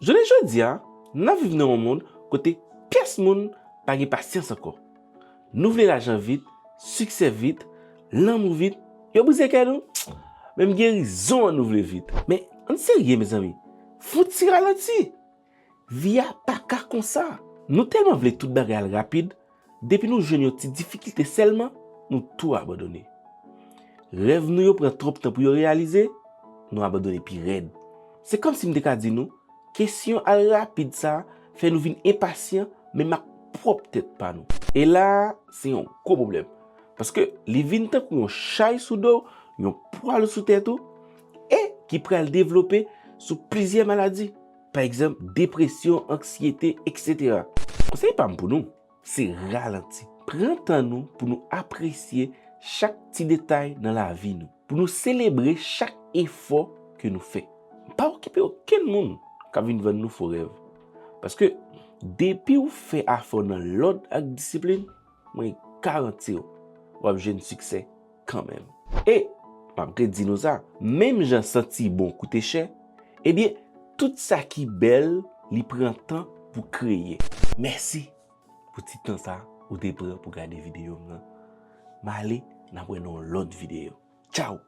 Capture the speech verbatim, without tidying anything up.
Jounen jodi a, n ap viv nan yon mond kote pyès moun pa gen pasyans ankò. Nou vle lajan vit, siksè vit, lanmou vit, yo brize kè nou, menm gerizon an nou vle vit. Men, ann serye, mezanmi, fouti ralanti! Vi a pa ka konsa! Nou tèlman vle tout bagay al rapid, depi nou jwenn yon ti difikilte sèlman, nou tou abandone. Rèv nou yo pran twòp tan pou yo reyalize, nou abandone pi rèd. Se kòmsi m te ka di nou, kesyon al rapid sa a fè nou vin enpasyan, menm ak pwòp tèt pa nou. E la a, se yon gwo pwoblèm. Paske li vin tankou yon chay sou do w, yon pwa lou sou tèt ou, e ki pral devlope sou plizyè maladi. Pa egzanp, depresyon, anksyete, etsetera. Konsèy pa m pou nou, se ralanti. Pran tan nou pou nou apresye chak ti detay nan lavi nou, pou nou selebre chak efò ke nou fè. Pa okipe okenn moun k ap vin vann nou fo rèv. Paske depi w fè afè w nan lòd ak disiplin, mwen garanti w, w ap jwenn siksè kanmenm. E, m ap redi nou sa, menm jan santi bon koute chè, ebyen, tout sa ki bèl, li pran tan pou kreye. Mèsi pou ti tan sa ou te pran pou gade videyo m nan. M ale, n ap wè nan yon lòt videyo. Tchaw!